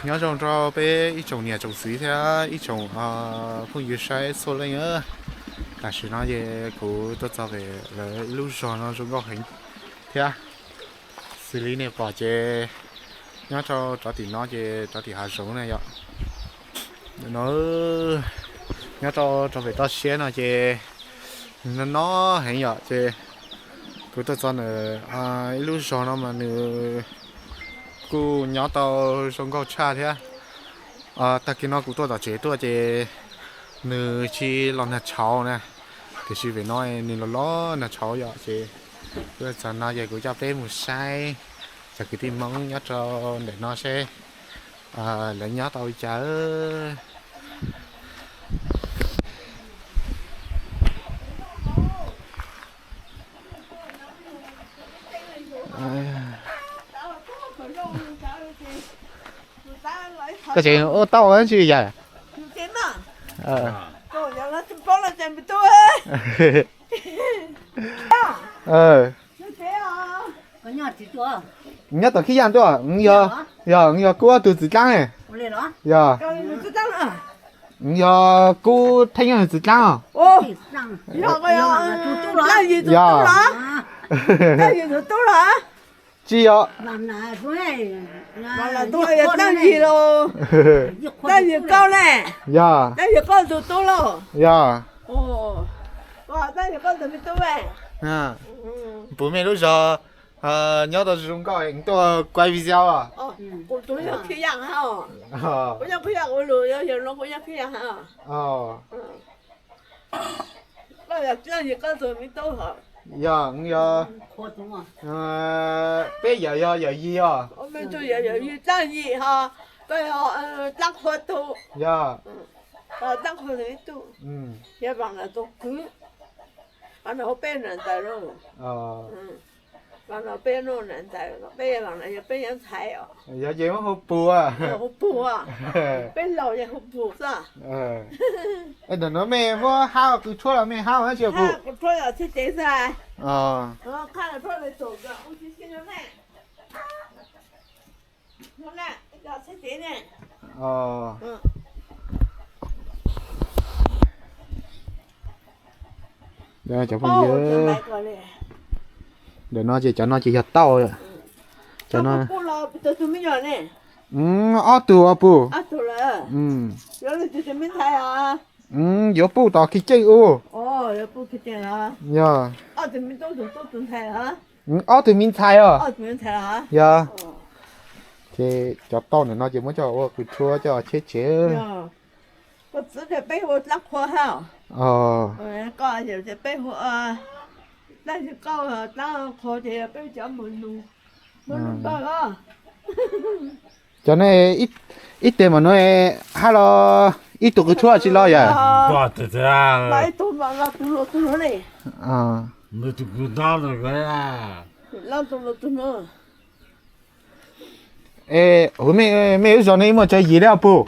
Nyob zoo rau peb ib tsoom niam tsoom txiv thiab ib tsoom phooj ywg saib txhua leej. Tam sim no ces kuv tuaj txog pem lawv ib lub zos no zoo nkauj heev thiab. Xws li nej pom ces nyob rau rov tim no ces rov tim hav zoov na yom. No nyob rau rau pem toj siab no ces no no heev yom ces kuv tuaj txog ntawm ib lub zos no mas nws kuj nyob tau zoo nkauj tshaj thiab. Tag kis no kuv tuaj tom tsev tuaj ces nws tsis los nag tshauv na, tiam sis pem no nws los los nag tshauv yom ces kuv txog no ces kuv coj peb mus saib cov kwv tij Hmoob nyob rau ntawm no seb lawv nyob tau li cas. Koj tseem ua tau tsi yam? Nyob tom Khib Yaj tuaj, yog, yog Kub ob tug txiv dlaab ne. Yog, yog Kub Theej Yaj txiv dlaab os. Yog, tsis yog, yog, puv mej lub zog nyob tau zoo nkauj tuaj kuaj video os. Yog, yog, peb yawm yog yawm yij os. Yog, yog ces muab hu pug. Ntawm no mej muab hab qw tshuab los mej hab dab tsi pug? Cov phooj ywg, ntawm no ces cov no ces yog tauj. Cov no ob tug os puj. Yuav puj tom Khib Ceej ub. Yog, ob tug me ntxhais os. Yog, ces cov tauj ntawm no ces muab coj ua qw tshuab coj cheb tsev. Peb hu dlaab qhua hab. Peb hu dlaab qhua ces peb cov mus nug, muab nug npawg os. Cov no ib teg mas no hab los ib tug qw tshuab tsi los yom? Es huv mej lub zos no ib muaj tsawg yim li os puj?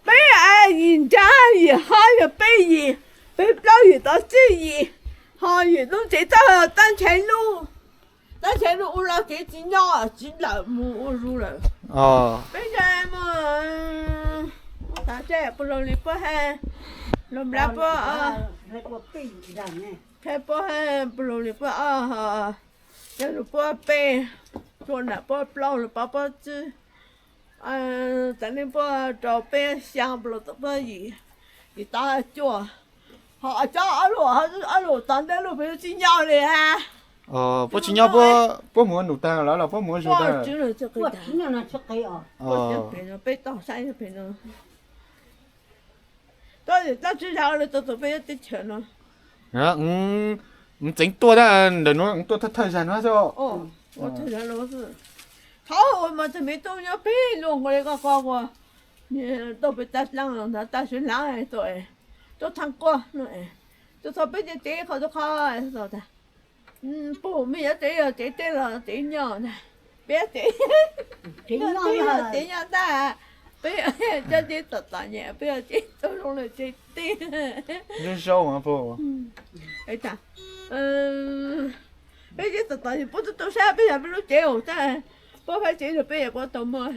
Peb yim nrab yim hab yog peb yim, peb plaub yim tod tsib yim, ho yim lub tsev txawj tab ntshe lub, tab ntshe lub ua lub tsev tsis nyob tsis lawm mus ua zus lawm. Peb ntshe mus, tab seb puas laug li puab hab, laug nplab puab, puab hab puas laug li puab ob, yog lug puab peb, tsua nam puab plaub lug pab puab tsib, tam neej puab rau peb xyaa puas laug tau puab yim, yim tau cuaj, ho cov ob lub, ob lub tod ntawd lub peb tsis nyob li hab. Puab tsis nyob, puab mus ua num taag lawm los puab mus ua zug taag? Peb tog saib pem no, tab sis zag le tau tau peb teb chaws no. Txeev tuaj ntawm nuav tuaj thawj thawj zag no xwb. Thov ua mas tug me tub nyob peb lug nkaus li koj ko ua, tau peb tag dlaab ntawd tag sib hlaav tuaj, tuaj thaaj quaj no, tuaj txog peb tsev qhov tub qhov tas, puj mej yuav tsev yog tsev teb los tsev nyob ntag, peb tsev, tsev nyob tag, peb cov tsev tom tom nyem peb yog tsev tau zoo le tsev teb. Zoo puj, peb tsev tom tom nyem puab tub tau sab peb yog peb lub tsev ua tag, puab faib tsev rua peb yog puab tau muaj.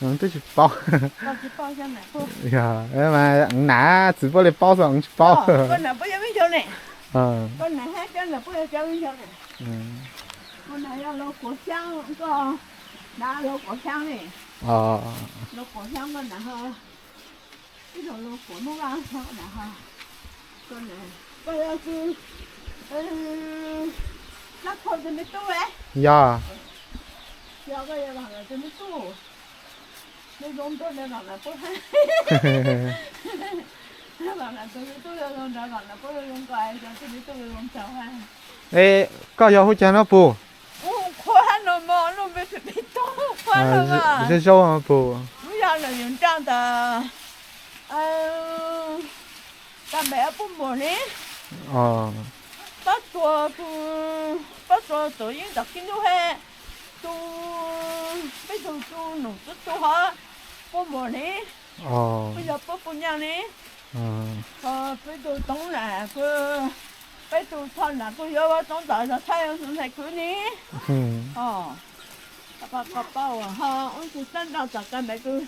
Twb tsis paub. Yog, mas nam txwv puab li paub xwb, tsis paub. Yog. E, koj yog hu caag no puj? Zoo zoo puj. Pab txua, pab txua txawv yeej tom khib ntuj he, tu, peb tug tu num tub tu hov, puab muam li, peb yog puab puj nyaaj li, ho peb tug toob nam kws, peb tug tho nam kuj yuav toob tom zog thaij ntxhais kwv li. Ho ub tug sab nraj tom kab npav kws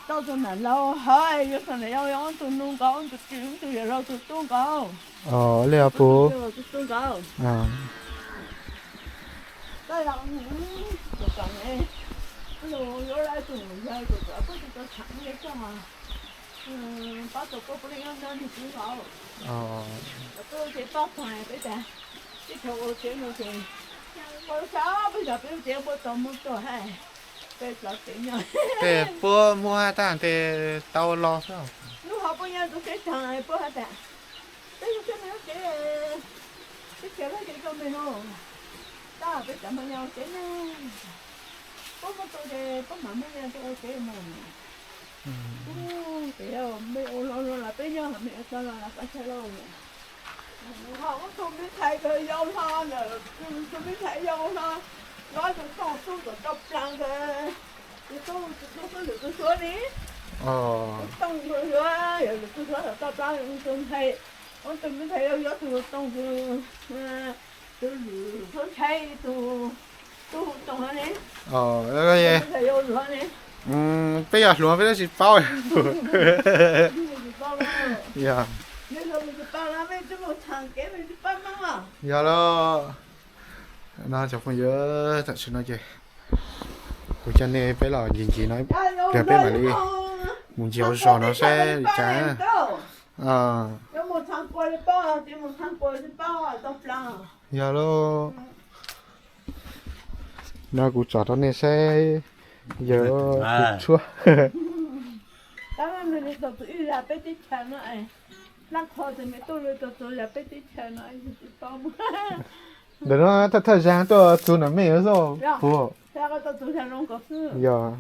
tau tug nam laug hov, yuav tug nam yau, ub tug nus nkaus, ub tug tsis, ub tug yawm laug tug tub nkaus. Li puj. Pab tau puab puj li nyob nyob nws kwv nkaus. Peb ces pab tag peb tas, tib thaum ua tsev no ces, ua xav peb yog peb lub tsev puab tau muab tuaj hais, peb txov tsev nyob. Tej puab muab hab tag tes tau los xwb. Lub hov puab nyob tus teb tag puab has tas, peb yug teb me lub tsev, teb chaws lub tsev rau me no, tab peb cov Hmoob nyob ua tsev ne, puab muab tu ces puab mam muab nyiaj tuaj ua tsev mus. Tes me ua hlo no los peb nyob, me ua txog los los koj ntshai lauj. Ho ub tug me ntxhais kws yau hlo ntawm, tus me ntxhais yau hlo, nyob tus tooj xub tom rau plaws ntawd, tus tooj tus xub lwm tus suav li, tus tooj tus suav yog lwm tus suav tom rau plaws tus ntxhais, ub tug me ntxhais yau yuav tus tooj tus, tus lwm suav ntshai tus, tus tooj hov li. Peb yog hluas peb twb tsis paub. Yog los, no cov phooj ywg, tam sim no ces kuv coj nej peb los ncig ncig no, pliag peb mam li mus ncig hauv zos no saib li cas. Yog lauj. No kuv tsom rau nej saib, yog kuv tshuab. Ntawm no thawj thawj zag tuaj txug nam mej xwb puj. Yog,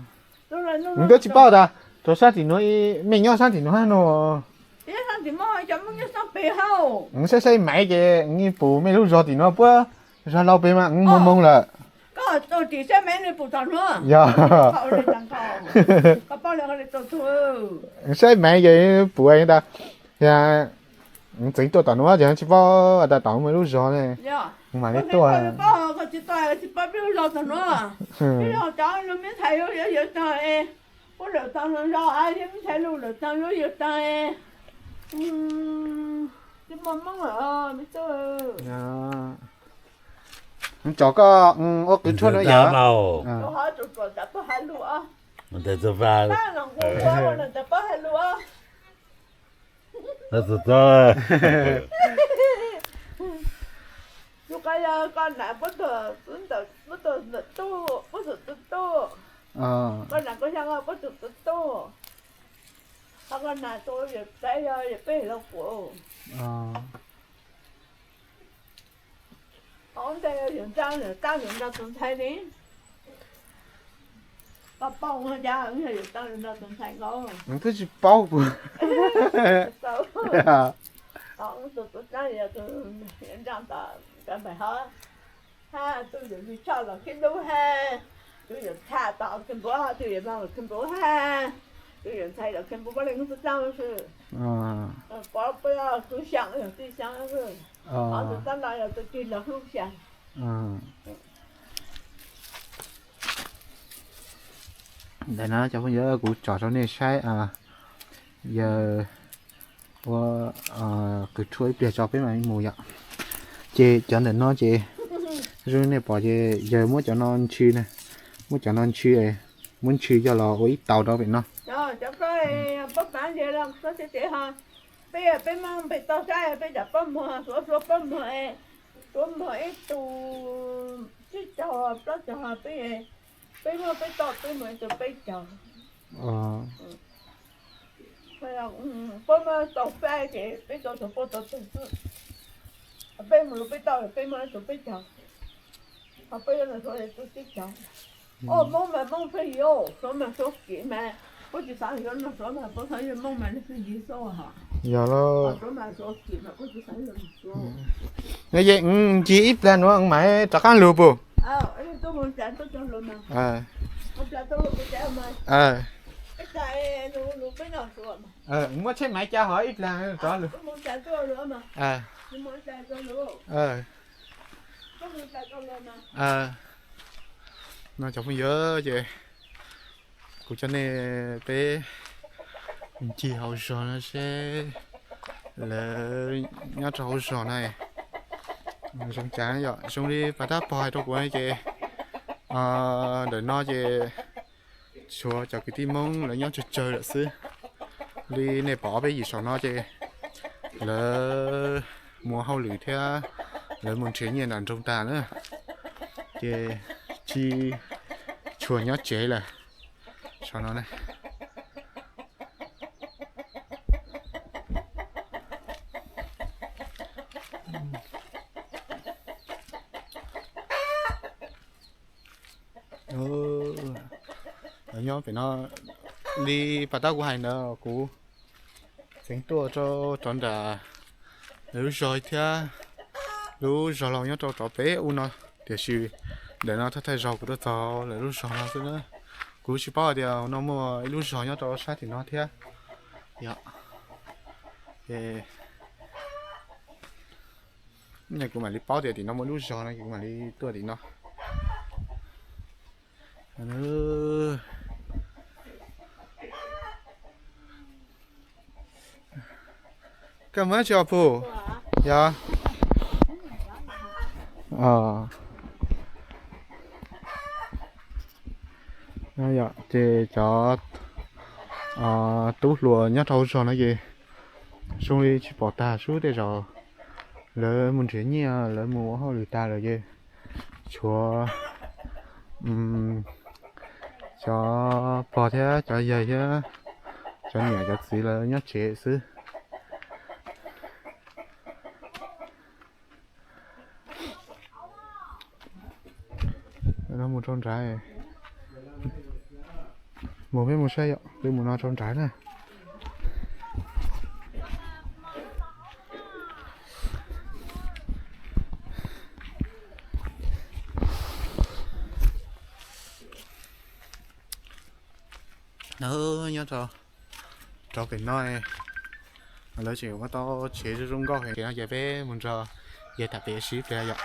nws twb tsis paub tas rau sab tim nuav, mej nyob sab tim nuav hab no. Saib saib maiv ces nws pum mej lub zog tim nuav puab zog laug pem mas nws moog moog lawm. Yog, saib maiv ces pum tas, tseev tuaj tom nuav ces tsis paub tas tom mej lub zog ne, mam li tuaj. Tsom koj ua qws tshuaj no yom. Yog koj nam puab tug ntawm tuj, puab tug tub tuj, koj nam koj xyaa puab tug tub tuj, ho koj nam tus yawm txiv yog yawm peb laug kuv. Ntawd yog yawm nraug, yawm tab yawm nraug tus ntxhais li. Koj paub ua cas yog yawm tab yawm nraug tus ntxhais nkaus? Twb tsis paub. Tus tub tab yog tus yawm nraug tom Npam Hov, hab tus yawm Lis Tshoj los Khib Ntuj hab, tus yawm Txhaj tom Khib Npuv, tus yawm Npam los Khib Npuv hab, tus yawm Ntxhais los Khib Npuv, puab leej tus tub txaab xwb. Pov puab yog tub xyaa, yog tij xyaa xwb. Tus txaab no yog tus tij laug Hlub xyaa. Ntawm no cov phooj ywg, kuv tsom rau nej saib, yawg ua qws tshuaj ib pliag tso peb mam mus yom. Ces cov ntawm no ces zoo nej pom ces yawg muab cov no ntshis na, muab cov no ntshis, muab ntshis coj los ua ib tau rau pem no. Peb, peb muab npe tau saib peb cov pob muag, suav suav pob muag, suav muag ib tug tsib caug plaub caug, peb, peb muab peb tau peb muag ib tug peb caug. Peb muab tau saib ces peb tau tug peb tau tug xwb. Peb mus peb tau peb muag ib tug peb caug. Ho peb yuav nug suav tus tib caug. Os, Hmoob mas Hmoob pheej yig, suav mas suav kim mas, puab tsis xav yuav nug suav mas puab xav yog Hmoob mas nws pheej yig xwb os. Yog los. Suav mas suav kim mas puab tsis xav yog nug suav. Nws yeej ncig ib plag nuav mas rov qaab lug puj. Muab tsheb maiv ca hov ib plag rov lug. No cov phooj ywg, ces kuv coj nej peb ncig hauv zog no seb lawv nyob rau hauv zog na zoo cas yom. Zoo li pas tab pog hais rau kuv ces ntawm no ces tshuav cov kwv tij Hmoob lawv nyob tsawg tsawg lawm xwb. Li nej pom ob peb yim saum no ces lawv mus ua hauj lwm thiab lawv mus nrhiav nyiaj nram nroog tag na, ces tsis tshua nyob tsev lawm saum no na. Nyob pem no, li pas tab kuv hais ntawd kuv txeev tuaj rau rov nram lawv lub zog thiab. Lub zog laug nyob rau rov pem ub no, tiam sis ntawm no thawj thawj zaug kuv tuaj txog lawv lub zog no xwb na. Kuv tsis paub hais tias no muaj ib lub zog nyob rau sab tim no thiab. Yog, ces kuv mam li paub tias tim no muaj lub zog no ces kuv mam li tuaj tim no. Koj muaj tsi os puj? Yog. Ces cov tub hluas nyob rau hauv zog no ces zoo li tsis pom tag, sub tej zaum lawv mus nrhiav nyiaj lawv mus ua hauj lwm tag lawm ces tshuav cov pog thiab cov yawg thiab cov niam cov txiv lawv nyob tsev xwb. Mus rau nrad, mus peb mus saib yom, peb mus no rau nrad na. Nyob rau pem no, lawv tseem ua tau tsev zoo zoo nkauj heev no ces peb mus nrog yawg tham pem sib pliag yom.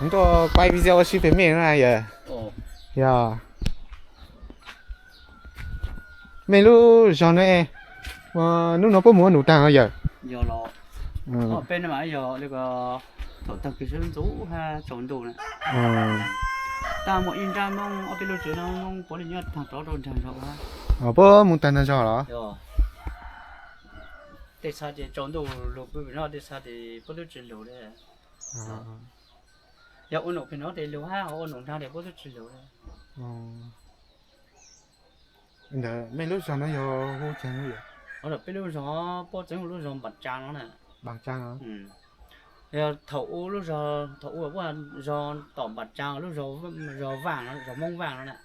Kuv tuaj pab video ua sib pem mej no na yawg. Yog. Mej lub zog no, hnub no puab mus ua num taag no yawg? Peb no mas yog thaum tag kis sib ntxub hab tsaus ntuj na. Tag muaj ib nrab Moob, ob peb lub tsev no Moob puav leej nyob taag rov rau nraag zog hab. Puab mus taag nraag zog los? Tej txha ces tsaus ntuj lug pw pem no, tej txha ces puab twb tsis lug li. Yog ua num pem no ces lug hab, ho ua num nraag ces puab twb tsis lug li. Ntawd mej lub zog no yog hu caag? Peb lub zog puab txeev hu lub zog Npam Tsaa no na. Npam Tsaa. Yog thaum ub lub zog, thaum ub puab zog tom Npam Tsaa, lub zog, zog Vaaj, zog Moob Vaaj no na.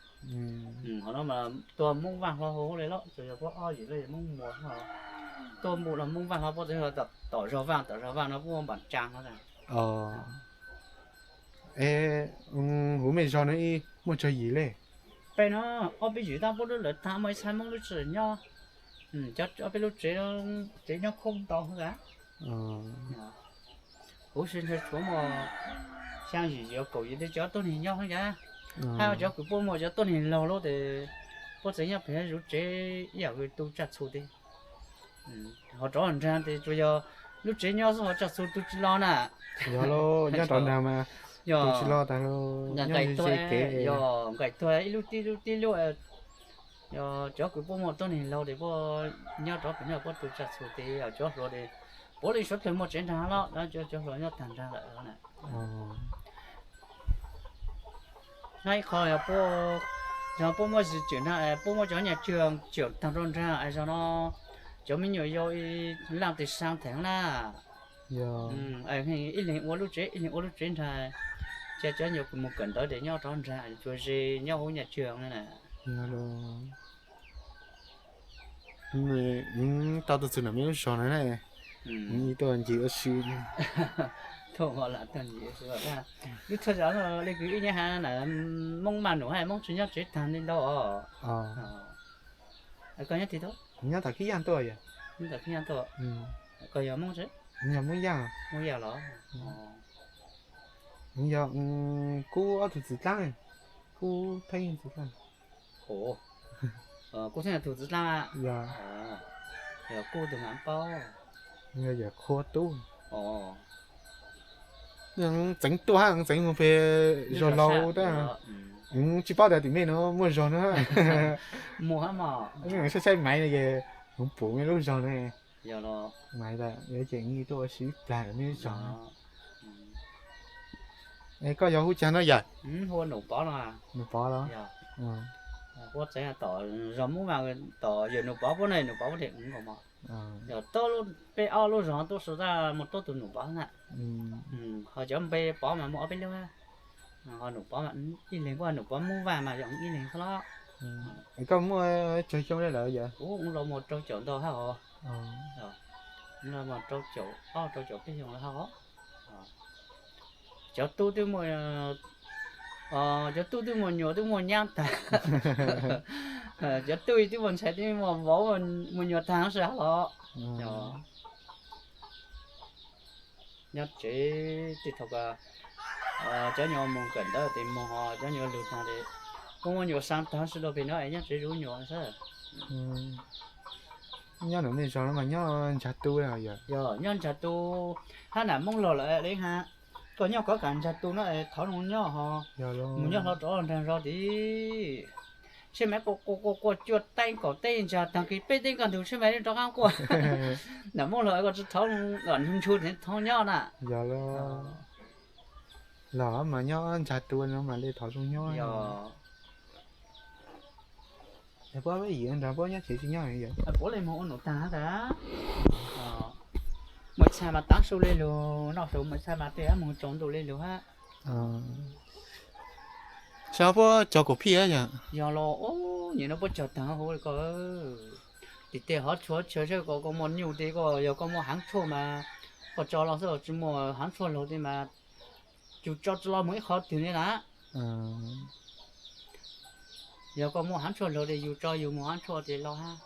Qhov no mas tuag Moob Vaaj hlo hauv li los, tsuas yog puab ob yim lub Moob Muas hlo. Tuag npu los Moob Vaaj hlo, puab txeev hu tom zog Vaaj, tom zog Vaaj no puab hu Npam Tsaa no na. Es huv mej zog no muaj tsawg yim le? Peb no ob peb yim, tab puab lub lawv tag muaj ib txhab Moob lub tsi nyob. Ob peb lub tsev, tsev nyob khoob ntau hab. Huv si ntshe tshuav muaj xyaa yim yuav kaum yim tej tsev ob tug neeg nyob hab. Hab cov kws puab muaj cov tuab neeg laug lawm tes puab txawm nyob pem zuv tsev ib yam li tu tsaj txhu teb. Ho rov nraag tes tsuas yog lub tsev nyob xwb ho tsaj txhu tu tsi lo na. Yog, nyob rov nraag mas tu tsi lo tas. Yog nqaim tuag ib lub tib lub tib lub. Yog cov kws puab muaj tuab neeg laug tes puab nyob rov pem nyob puab tu tsaj txhu tes, cov hluas tes puav leej suav dlawg muaj tsev nraag lawm, cov hluas nyob taag nraag lawm na. Hab ib qho yog puab muaj zis tswm nraag, puab muaj cov nyaj tswg tswm taag rau nraag es zog no cov me nyuam yau ib laaj tes saa theem na. Ib leeg ua lub tsev ib leeg ua lub tsev nraag, ca cov nyuam kws moog kawm ntawv tes nyob rov nraag, tsuas ze nyob huv nyaj tswg na. Tau tug txug nam mej lub zog na, tuaj ncig ua si. Lub txhua zog le kws ib nyab has na, Moob maj num hab Moob tsi nyob tsev taag le ntau os. Koj nyob twg tuaj? Nyob tom Khib Yaj tuaj. Koj yog Moob tsi? Yog Moob Yaj. Moob Yaj los? Yog, kub ob tug txiv dlaab, kub theeb txiv dlaab. Kub theeb tug txiv dlaab. Yog, kub tug mam paub. Yog qhua tub. Txeev tuaj hab txeev moog peg zog laug tab, tsi paub tas tim mej nuav muaj zog nuav. Mej saib saib maiv no ces moog pum mej lub zog ne. Maiv tas ces tuaj ua si ib plag mej lub zog. Es koj yog hu caag no yawm? Num Pov los? Tom zog Moob mas tom yawm Num Pov puab ne, Num Pov puab dheev nkaus mog. Yog tub peb ob lub zog tub su tab muaj tub tug Num Pov na. Ho cov npe Pov mas muaj ob peb lub. Ho Num Pov mas ib leeg, puab Num Pov Moob Vaj mas yog ib leeg xwb los. Koj muaj tsawg xyoo le lawm yawm? Kuv los muaj rau caum ntau hab os. Los muaj rau caum ob rau caum peb xyoo lawm hab os. Cov tub twb muaj, cov tub twb muaj nyuam twb muaj nyab taag. Cov tub twb muaj ntxhais twb muaj vauv muaj nyuam taag sib hab los. Nyob tsev txij thaum cov nyuam moog kawm ntawv tes moog, cov nyuam lug taag tes kuj muaj nyuam saa taag sib dua pem no es nyob tsev zuv nyuam xwb. Nyob num mej zog no mas nyob ntsag tu yawm? Yog nyob ntsag tu hab nam Moob laug lawm le hab. Koj nyob kov kam ntsag tu no es thov zoo nyob ho. Mus nyob hlo rov nraag zog tid. Tsheb maiv quaj quaj quaj quaj cuaj teeb kaum teeb ntsag taag kis peb teeb kaj ntug tsheb maiv rov qaab quaj. Nam Moob laug koj tsi thov, ntshu thov nyob na. Yog los mas nyob ntsag tu no mas le thov zoo nyob. Puab yim nrag puab nyob tsev tsi nyob yawm? Puab le moog ua num taag tas. Maiv txhaj mas taav su le lug, noj su maiv txhaj mas tej ab moog tsaus ntuj le lug hab. Sab puab cog kaum phij yawm? Yog los, nyem no puab cog taag huv le koj. Tim tej hov tshua tshua sab ko koj muaj nyuj tej, koj yog koj muaj haav tshuaj mas koj tso los xwb, tsi muaj haav tshuaj laug tej mas yus tso tsi los moog ib qho twg le na. Yog koj muaj haav tshuaj laug ces yus tso yus moog haav tshuaj ces los hab.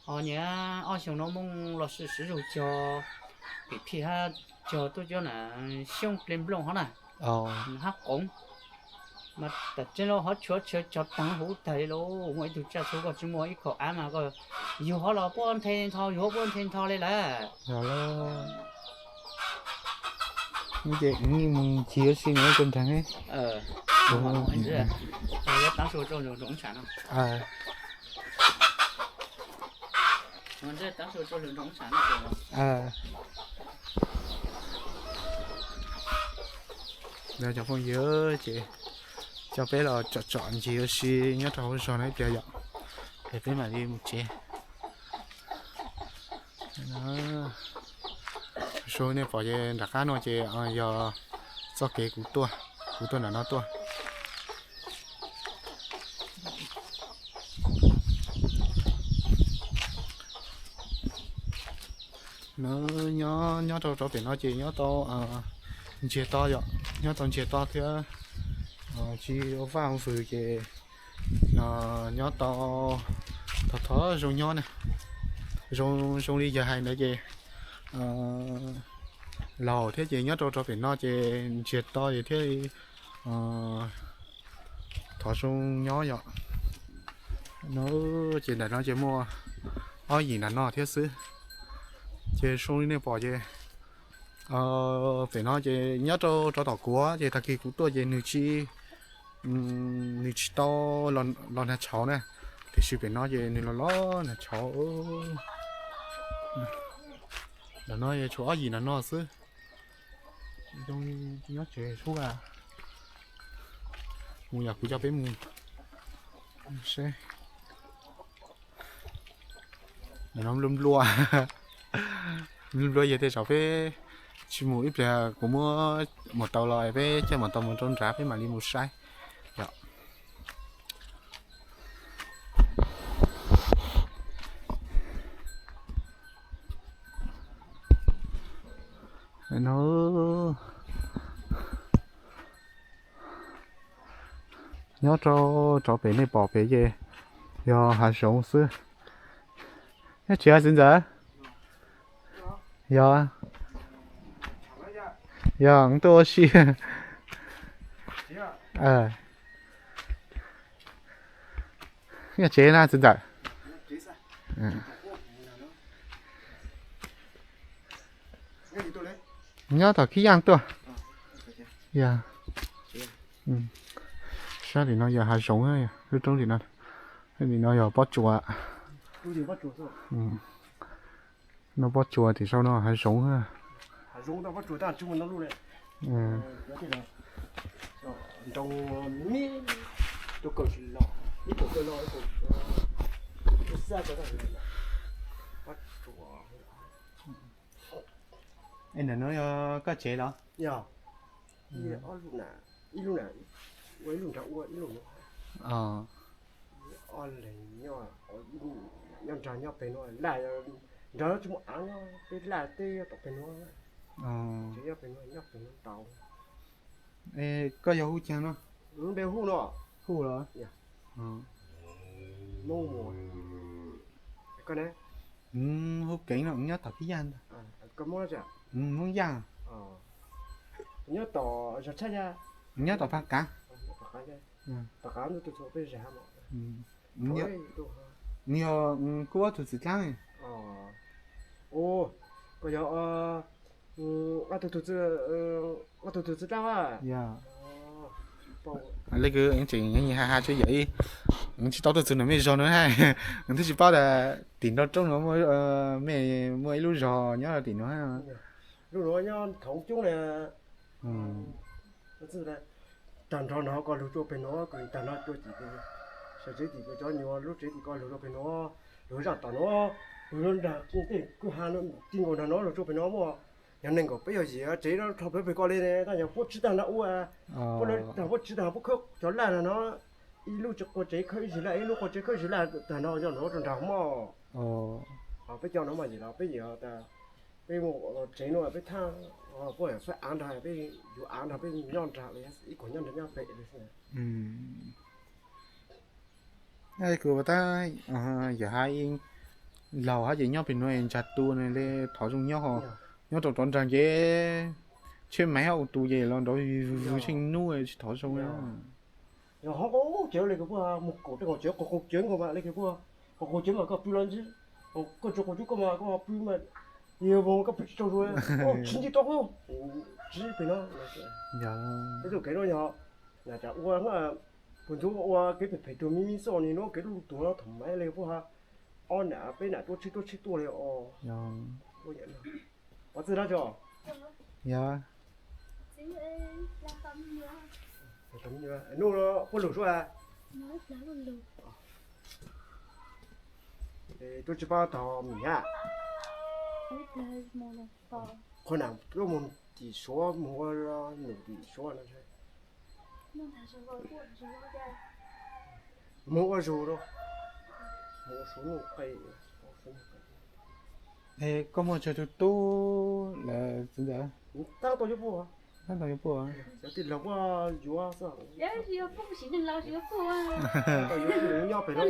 Ho nyem ob xyoo no Moob los sim siv zug cog pim phij hab cog tuaj cov na, xyoob dle nplooj hov na, hab qoov. Mas tam tseeb lub hov tshua tshua cog taag huv tag le lauj, muaj ib tug tsaj txhu koj tsi muaj ib khaum av mas koj yug hov los puab nthe ntho, yug hov puab nthe ntho le lawm. Ces mus ncig ua si nrag. Cov phooj ywg, ces coj peb los tsom tsom ncig ua si nyob rau hauv zog no ib pliag yom, es peb mam li mus tsev. Zoo nej pom ces nram qab no ces yog txoj kev kuv tuaj, kuv tuaj nram no tuaj. No, nyob, nyob rau rau pem no ces nyob tau ntsiag to yom, nyob tau ntsiag to thiab tsis ua vaj ua vwg ces nyob tau thov thov zoo nyob na. Zoo, zoo li yawg hais ntawd ces laus thiab ces nyob rau rau pem no ces ntsiag to ces thiaj li Thov zoo nyob yom. No ces ntawm no ces muaj ob yim nram no thiab xwb. Ces zoo li nej pom ces pem no ces nyob rau rov tom kuav ces tag kis kuv tuaj ces nws tsis, nws tsis tau los nag tshauv na, tiam sis pem no ces nws los los nag tshauv. Ntawm no tshuav ob yim nram no xwb. Nyob tsev sub a, mus yog kuv coj peb mus seb. Ntawm no nplua nplua, nplua nplua yog tej zaum peb tsis mus ib pliag kuv muab mus tau los peb coj mus tau mus rau nrad peb mam li mus saib yom. No nyob rau, rau pem nej pom pem ces yog hav zoov xwb. Nyob tsev txiv ntxawm? Yog, yog tuaj ua si. Nyob tsev na txiv ntxawm? Nyob tom Khib Yaj tuaj. Yog, sab tim no yog hav zoov, lub roob tim no, tim no yog pob tsuas. No pob tsuas tim sau no hav zoov. Es ntawm no yog koj tsev los? Yog, ib lub na, ua ib lub nrad ua ib lub no. Ob leeg nyob, nyob nrad nyob pem no laj, nrad tsis muaj av nyob, peb laj teb tom pem no. Ces nyob pem no, nyob pem no tau. Koj yog hu caag no? Lub npe hu no. Hu los? Koj ne? Hu Keev no, nyob tom Phib Yaj ntag. Koj Hmoob dab tsi? Hmoob Yaj. Nyob tom zos Tshab Yaj. Nyob tom Paj Kav. Paj Kav ntawd tus txhua peb zos. Nws yog kuv ob tug txiv dlaab. Koj yog ob tug tug txiv dlaab a? Yog. Le kws tseem nyiam ha ha tsuas yog ib, tsis tau tuaj txug nws mej zog no na, twb tsis paub tas tim nraum roob no mej muaj ib lub zog nyob rau tim no. Lub no nyob thaum coob na. Tag nrho no koj lug rua peg no, kws tag nrho rua tim sawv tsev tim kws cov nyuas lub tsev tim koj lug rua peg no, lug zaj tom no, lug nrag tej kwj ha no, ti nkaus nrag no lug rua peg no muaj yog nees nkaum peb yog yim tsev no rho peg peg koj le ne, tab yog puab tsib tag nrho ua, puab tsib tag puab khawb cov laj nrag no, ib lub tsev qua tsev khawb ib zig laj, ib lub qua tsev khawb ib zig laj tag nrho yog no rua nrag moj. Peb cov no mas yim los peb yim tas peb muaj tsev no peb thaj, puab faib av nrag peb yuav av nrag peb nyob nrag, ib kuag nyob nrag nyob pem le xwb. Kuv tab yam hab laug hab ces nyob pem nuav ntsa tu le thov zoo nyob ho, nyob rau rov nrag ces tsheb maiv hab ua tus ces los nrov vwg tsheej nub tsis thov zoo. Yog hov qub cev le kws puab mus kaum tej nkaus cev, qaug qaug cev nkaus mas le kws puab, qaug qaug cev mas koj pw los ntsib, koj tsis qaug cev koj mas koj pw mas, yog voog koj pw tsis tsaug zug, tsis ntsib tau qub, tsis pem no. Peb tug kev no yog, cas ua, kuv ntxuav ua kev phem phem tug me me xwb, nim no kev lub lub tuag no thaum maiv le puab ha, ob nam peb nam tuaj tsheb tuaj tsheb tuaj le os. Pov txwj dab tsi? Yog, nub puab lug suab. Tuaj tsis paub tog mis hab. Qhov nam tuaj mus tim Suav, mus ua num tim Suav no. Mus ua zug rau, mus ua Suav nuj qe. Koj muaj tsawg tug tub lawm txiv ntxawm? Tab tom yuav puj, tab tom yuav puj. Cov tij laug puab yuav xwb. Nyob pem no,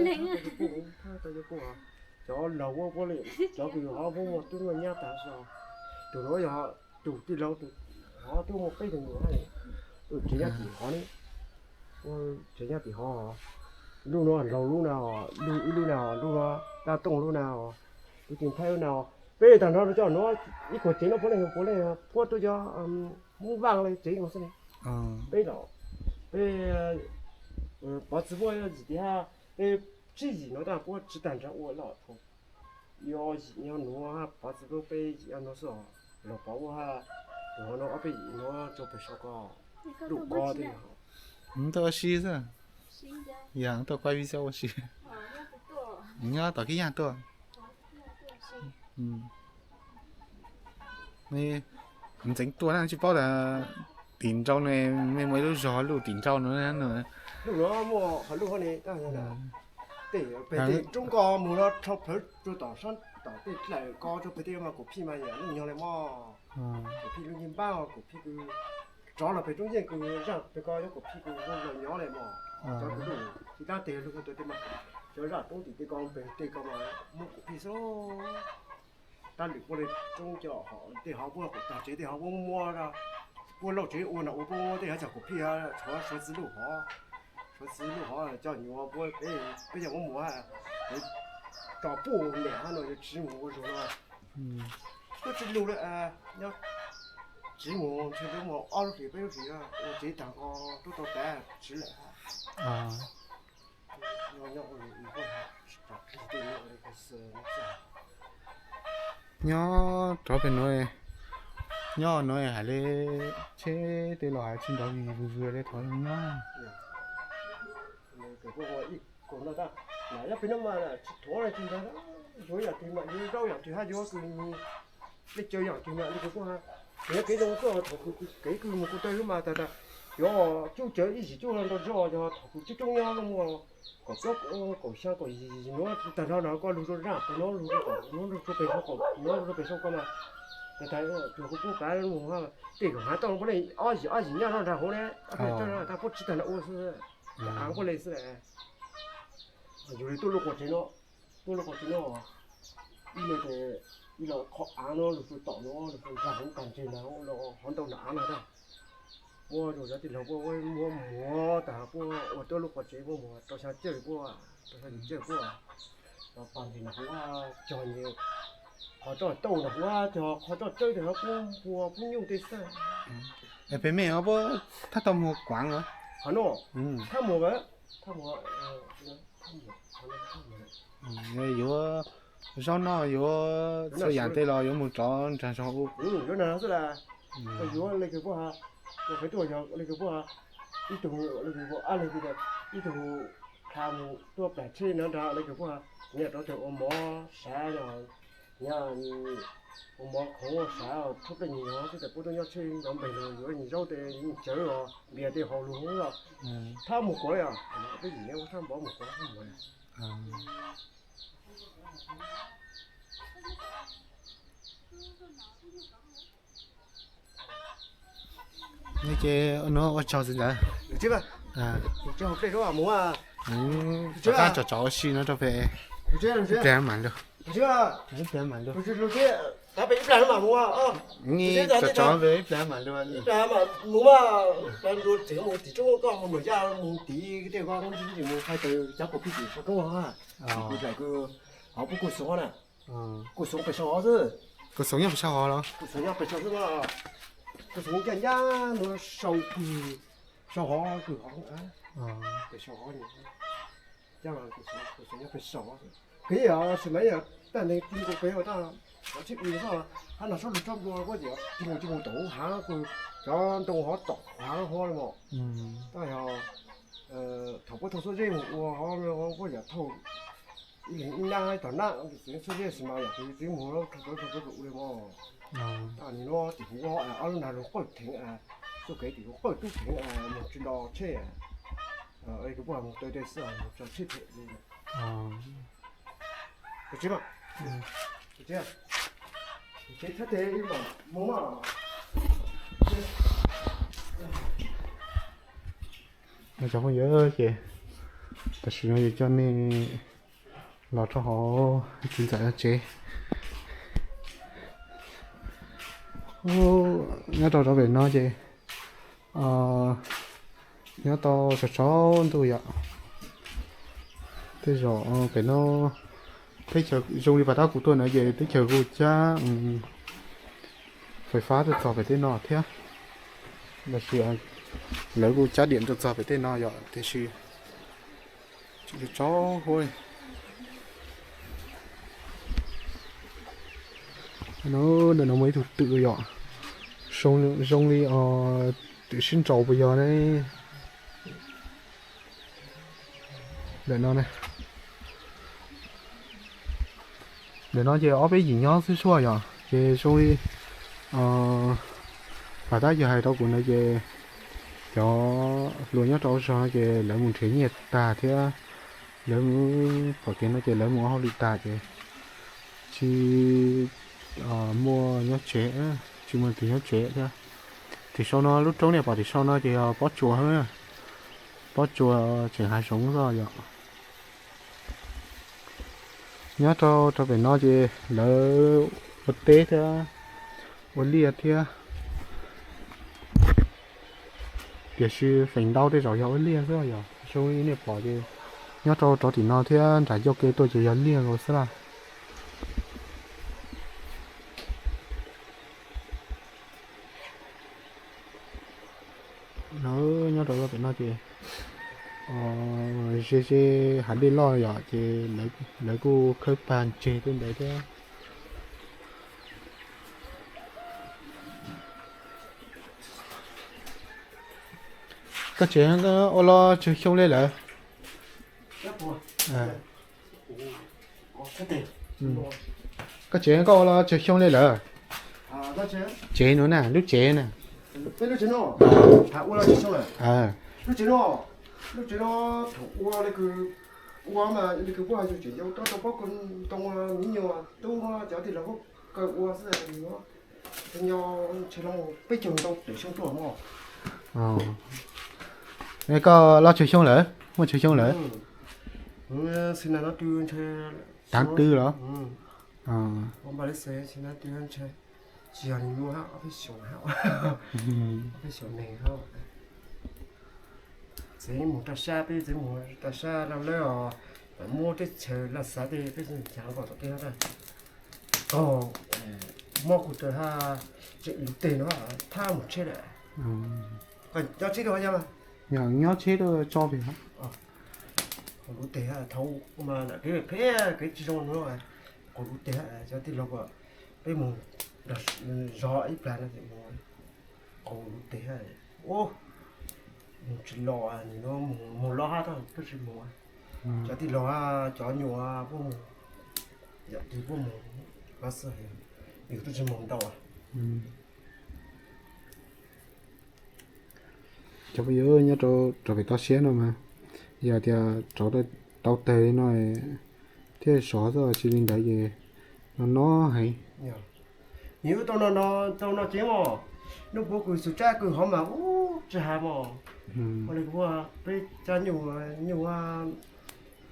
cov laug puab, cov kws ho puab muaj tub muaj nyab tas zog. Tus nuav yog tus tij laug, tus ho twb muaj peb tug nyuam hab. Tsev nyob tim hov ne, tsev nyob tim hov, lub no laug lub na, lub ib lub na, lub no Taj Tooj lub na, lub Ceeb Thaib lub na. Peb tag nrho cov no, ib puas tsev no puav leej puav leej puab tuaj cov Hmoob Vaj li tsev no xwb ne. Peb los, peb Pov Txwv Vuj yog yim tiag, peb tsib yim no tab puab tsis tag nrho ua loj thaum yog yim no nuav, Pov Txwv Vuj peb yim no xwb os, los Pov Vuj hab, no ob peb yim no tsuas pem saum ko, lub ko tej. Tuaj ua si xwb, yog tuaj kuaj video ua si, nyob tom Khib Yaj tuaj. Ntxeev tuaj na, tsis paub tas tim nrau ne, mej muaj ib lub zog lub tim nrau no. Lub no muaj qhov lub hov ne, tej pem tej roob ko mus no rho plawv rua tom sab tom tej dlaim ko rua pem tej mas kaum phij mas yam lub nyob le mog. Kaum phij lub ncej npab, kaum phij kws tsov los pem roob ncej kws zaj pem ko yog kaum phij kws zoo los nyob le mog. Cov kws lub tsis tab tes lub ko tua tej mas cov zaj roob tim tej ko pem tej ko mas muaj kaum phij xwb. Tab lwm puab le roob coj tej hov puab tag tsev tej hov puab muab, puab lauj tsev ua no ua puab muab tej hov cov kaum phij tshuav suav txwv lub hov, suav txwv lub hov coj nyuam puab, peb yog muab mus tso puj niam hab no yog tsis mus ua zug no. Tuaj tsis lug le, nyob tsis mus ntshe tuaj mus ob lub hlis peb lub hlis ua tsev tag ko tuaj tau tas tsis lawm. Nyob rov pem nuav, nyob nuav hais le tsheb tej los hais tsis nrov vig vwg vwg le thov nyob. Nyob pem nuav mas tsis thuav le tsis nrov, yuav yam twg mas yuav zaub yam twg hab yuav kws le caw yam twg mas le kws puab ha. Nyob kev zoo tuaj thaum kws kev kws mus kuv tawg lub mas tas tas yuav cub cawv ib yim cub nrau zog yog thaum kws coob coob nyob muaj kaum plaub kaum xyaa kaum yim nuav tag nrho no koj lug rua zaj pem nuav lug rua pem nuav lug rua pem saum ko mas tas tas tug kuv pub pav mus tej zaum hav toj puab le ob yim ob yim nyob nrog nrag hauv ne, puab tsis tag nrho ua xwb, av puab le xwb le. Yus le tuaj lub quas tsev no, tuaj lub quas tsev no, ib le tes ib los qhov av no lug rua tom no lug rua nrag hauv kag ntseg ntag, hov ntau nram av na tas. Muab rua cov tij laug puab muab muag tas puab ua tuaj lub quas tsev puab muag rau xya cawj puab, rau xya yim cawj puab, los pag ntseg nram hauv cog nyias qhov tso tauj nram hauv cog qhov tso tsawb tes hov puab npua puab nyuj tej xwb. Pem mej puab thab tau muag kuav los? Qhov no thab muag, thab muag, yuav zaub noj yuav txhua yam tej los yuav mus rov nrag zog ua. Yuav nrag xwb las, yuav le kws puab ha, yog qhov tuaj yog le kws puab ha, ib tug le kws puab ab le kws ib tug kha mus tuaj plam tsheb nrad nrad le kws puab ha, nyias rov tawg ua mov sav, nyias ua mov khoov ua sav, rhaub dlej nyuag xwb tas puab tuaj nyob tsheb nrov npeg lug yuav nyuag zaub tej nyuag cawv os npias tej haus lug hov los. Thab muag kuav os, peb yim neb thab npov muag kuav thab muag. Ces nuav ua tsaug txiv ntxawm. Rov qab tsom tsom ua si no rau pem. Ib pliag mam lug. Ib pliag mam lug. Tsom tsom pem ib pliag mam lug. Kuv xoov pem saum hov xwb. Kuv xoov nyob pem saum hov los? Kuv xoov ncaj ncaj nuav sau kws, sau hov kws hov, pem saum hov. Kuv xoov nyob pem saum hov. Kws yog sis mas yog taj neeg ti nkaus pem ua taj, tsheb ua xwb, hab no sab lug tsob nplua puab yog ti nkaus ti nkaus tom haav kws cov ntoo hov tom haav hov le mog. Tab yog thaum puab thauj xuab zeb mus ua hov, puab yog thauj ib leeg ib nab tom nab, xuab zeb sis mas yog txiv mus rau rau rau ua le mog. Nim no tim huv ob lub nag lug qawj theev, txuj kev tim huv qawj tub theev, mus tsis nto tsheb. Kws puab mus taw tej xwb mus tso tsheb phem li. Cov phooj ywg, ces tam sim no yus coj nej los rau hauv txiv ntxawm tsev. Nyob rau rau pem no ces Nyob tau tsaus tsaus ntuj yom. Tej zaum pem no teb chaws zoo li pas tab kuv tuaj na ces teb chaws kuj cab fais fab tuaj txog pem tej no thiab, los sis lawv kuj cab diam tuaj txog pem tej no yom, tiam sis tsaus huab. Ntawm no muaj ib tug twm yom, zoo li twm sib nraus puas yog ne. Ntawm no, ntawm no ces ob peb yim nyob xwb suaj yom, ces zoo li pas tab yog hais rau kuv ntawd ces cov hluas nyob rau zog no ces lawv mus nrhiav nyiaj tag thiab, lawv mus pom kev no ces lawv mus ua hauj lwm tag ces tsis muaj nyob tsev, tsis muaj leej twg nyob tsev thiab. Tim sau no lub roob nej pom tim sau no ces yog pob tsuas, pob tsuas tseem hav zoov xwb yom. Nyob rau rau pem no ces lawv ua teb thiab, ua liaj thiab, tiam sis feem ntau tej zaum yog ua liaj xwb yom. Zoo li nej pom ces nyob rau rov tim no thiab nram ncauj ke tuaj ces yog liaj nkaus xwb lawm. Lawv nyob rau pem no ces ze ze hav dej loj yom, ces lawv kuj khawb pag ntseg tej ntawd thiab. Koj tsev ua los tsawg xyoo li lawm? Koj tsev koj ua los tsawg xyoo li lawm? Tsev no na, lub tsev na. Lub tsev no, lub tsev no thaum ua li kws ua mas li kws puab hais yus tseem yau rau pob kws ntoo, me nyuam tub cov tij laug kaw ua xwb. Nyob ntshe peb caug ntau pem xyoo tuaj mog. Koj los tsawg xyoo lawm? Muaj tsawg xyoo lawm? Xwb na no tw ntshe taav tw los? Npa li xwb xwb na tw ntshe tsis yog li nyuaj hab, ob peb xyoos hab, ob peb xyoos neeg hab. Txiv mus rau sab, peb txiv mus rau sab laj lawb os, muab teb chaws laj xav tej peb txiv ncav kom tom tej hab. Tog mob kuv raws hab, tseem luv teg no thab mus tsheb lawm. Nyob tsheb rau yog, nyob tsheb rau tso pem. Kuv luv teg hab, thaum mas kev phem kev tsis zoo no, kuv luv teg hab, cov tij laug kom peb mus zov ib plag no es mus, kuv luv teg hab, mus tsis los, mus los hab tab sis mus, cov tij laug hab cov nyuam puab mus, yam twg puab mus, yus twb tsis mus ntau. Cov phooj ywg nyob rau rau pem toj siab no mas, yog tias rauv tau tawg li no thiaj sov xwb, tsis li ntawd ces no no heev. Nws tau no, tau no ces mog, nub puab kws xu tsab kws hov mas ub tsis has mog. Ua li kws puab peb cab nyuj, nyuj a,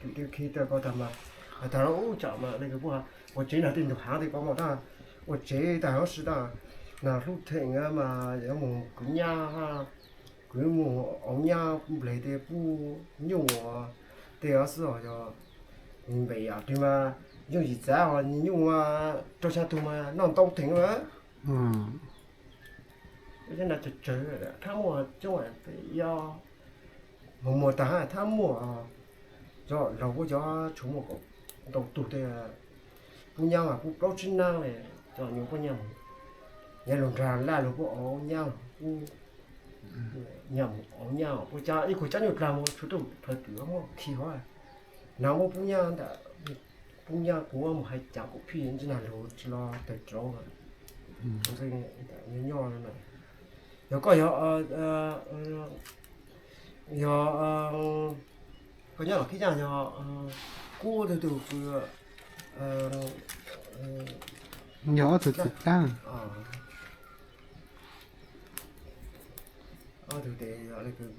tw khi taw ko tag mas, has tas ub tsam mas li kws puab ua tsev nrog tej ntug haav tej ko mog, tab ua tsev tag hov si tab, nag hlub theem mas yuav mus kwv nyab, kwv mus auv nyab npleg tej pub nyuj tej xwb os. Yog npem yam twg mas yooj yim txav os, nyuj mas rau xya tug mas noj ntau theem lawm. Cov na tsawg tsawg thab muaj coob, yog mus muag tag thab muaj, cov laug puab cov tshuav muaj kaum ntau tug tej, pub nyab mas pub plaub tsib nab li, cov nyuam puab nyab mus, nyab lug nrag laj lug puab auv nyab, pub nyab mus auv nyab puab cab ib kuv cab nyuj dlag mus tshuav tub plawv twm muab khi hov. Nag muab pub nyab ntawm, pub nyab kuv mus hais cas kuv phij ntsej nag lug tsis los tawg rauv. Nyob nyob no, yog koj yog, yog koj nyob los khib nyab yog kub tug tug kws, yog ob tug txiv taab. Ob tug tes yog li kws,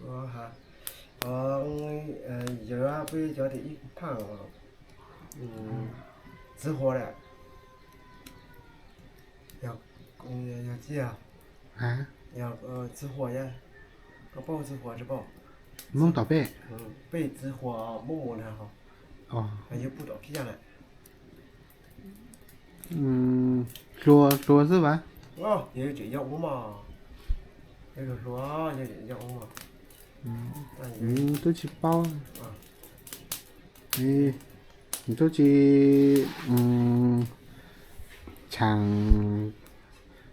yog peb cov tes ib phaaj txiv huas lawm. Yog txiv, yog txiv huas yog Koj paub txiv huas tsis paub? Hmoob tom peb. Peb txiv huas Hmoob mus na ho. Yog pub tom kiag lawm. Hluas hluas xwb vas. Yog tseem yog ub mas. Yog hluas yog tseem yog ub mas. Twb tsis paub. Twb tsis tshaam,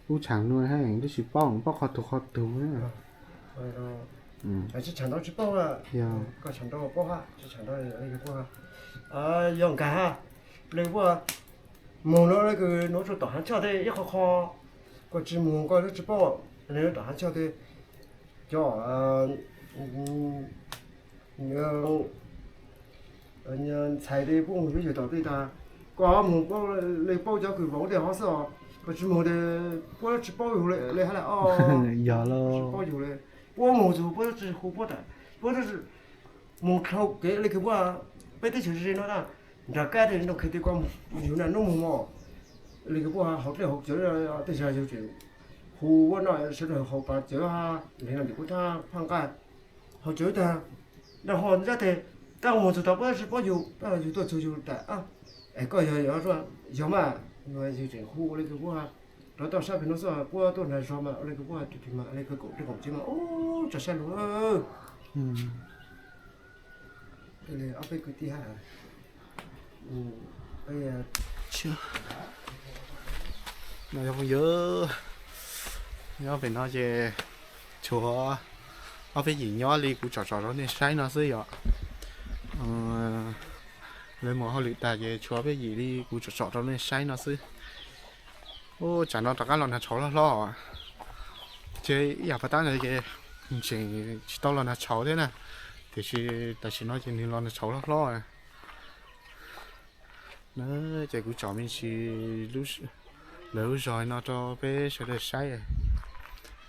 ub tshaam nua twb tsis paub, paub qhov tug qhov tug. Tsis tshaam ntau tsis paub, koj tshaam ntau paub hab, tsis tshaam ntau. Yog nkag hab, le puab mus no le kws nuav tsuas tom haav choj tej ib qho qho, koj tsis mus koj tsis paub, le tom haav choj tej cov ntxhais tej puab mus yuav yug tom tej tag, koj mus paub le paub cov kws vauv tej hov xwb os, koj tsis mus tes puab tsis paub yug le hab las. Yog los tsis paub yug le, puab mus txug puab tsis hu puab tas, puab mus dhau kev le kws puab, peb teb chaws ze no na, nram kab tej nroog kheev tej koj mus yug na nub mus mog, le kws puab haus dlej haus cawv tej zag yug tseem hu puab noj sawv daws haus pas cawv ha, le no tes puab thab phaj nqaj haus cawv tag, nrag ho nrab tes, koj mus txug tod puab tsis paub yug, yug tuaj txug yug tas, es koj yog, yog mas, yug tseem hu le kws puab rov tau sab pem no xwb, puab tuaj nrag zog mas le kws puab tus tis mas le kws koom dlej koom cawv mas ub tso sab lug. Ob peb kwv tij hab, no yog phooj ywg, nyob pem no ces tshuav ob peb yim nyob li kuv tsom tsom rau nej saib no xwb yom. Lawv mus hauj lwm tag ces tshuav ob peb yim li kuv tsom tsom rau nej saib no xwb. Ub, tsam no rov qab los nag tshauv hlob hlob. Ces ib yam pag tab ntawd ces tseem tsis tau los nag tshauv thiab na, tiam sis tam sim no ces nws los nag tshauv hlob hlob. Ces kuv tsom me ntsis lawv lub zog no rau peb sawv daws saib.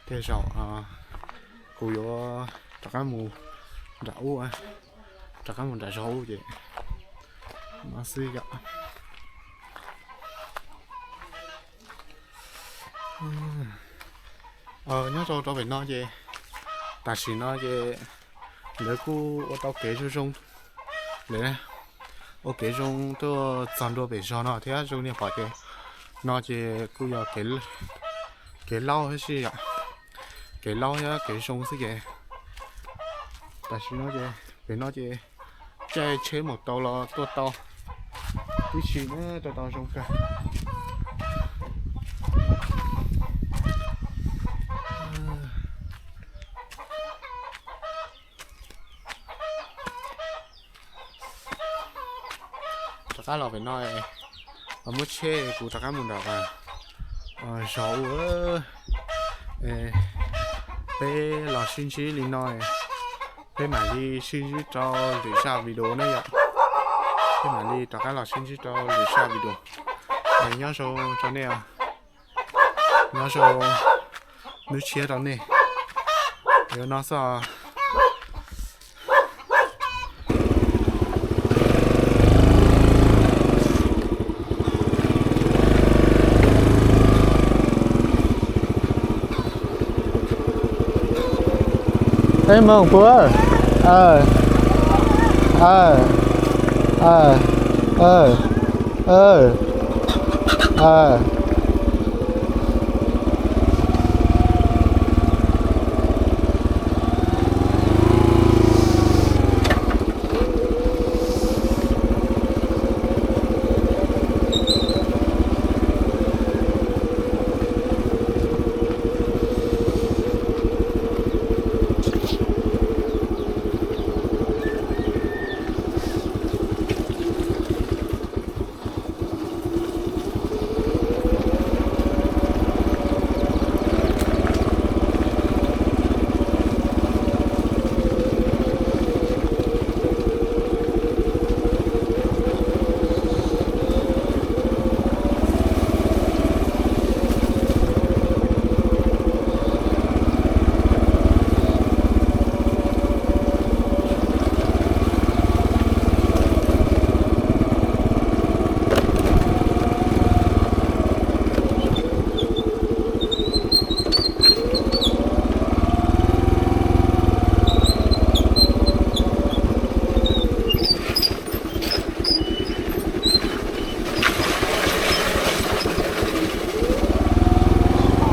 Tej zaum kuv yuav rov qab mus nram ub, rov qab mus nram zog ub ces no xwb yom. Nyob rau rau pem no ces tam sim no ces lawv kuj ua tau kev zoo zoo lawm, ua kev zoo tuaj txog ntua pem zog no thiab. Zoo li qhov tias no ces kuj yog kev laub thiab xwb yom, kev laub thiab kev zoo xwb ces tam sim no ces pem no ces caij tsheb mus tau los tuaj tau tib si na, tuaj tau zoo kawg. Rov qab los pem no, muab tsheb kuv rov qab mus nram zog ub. Peb los sib ntsib li no, peb mam li sib ntsib rau lwm zaj video na yom. Peb mam li rov qab los sib ntsib rau lwm zaj video. Nyob zoo rau nej, nyob zoo, nub tshiab rau nej. Yuav no xwb. Ê, mong puas? Ờ. Ờ. Ờ. Ờ. Ờ. Ờ.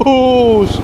Us,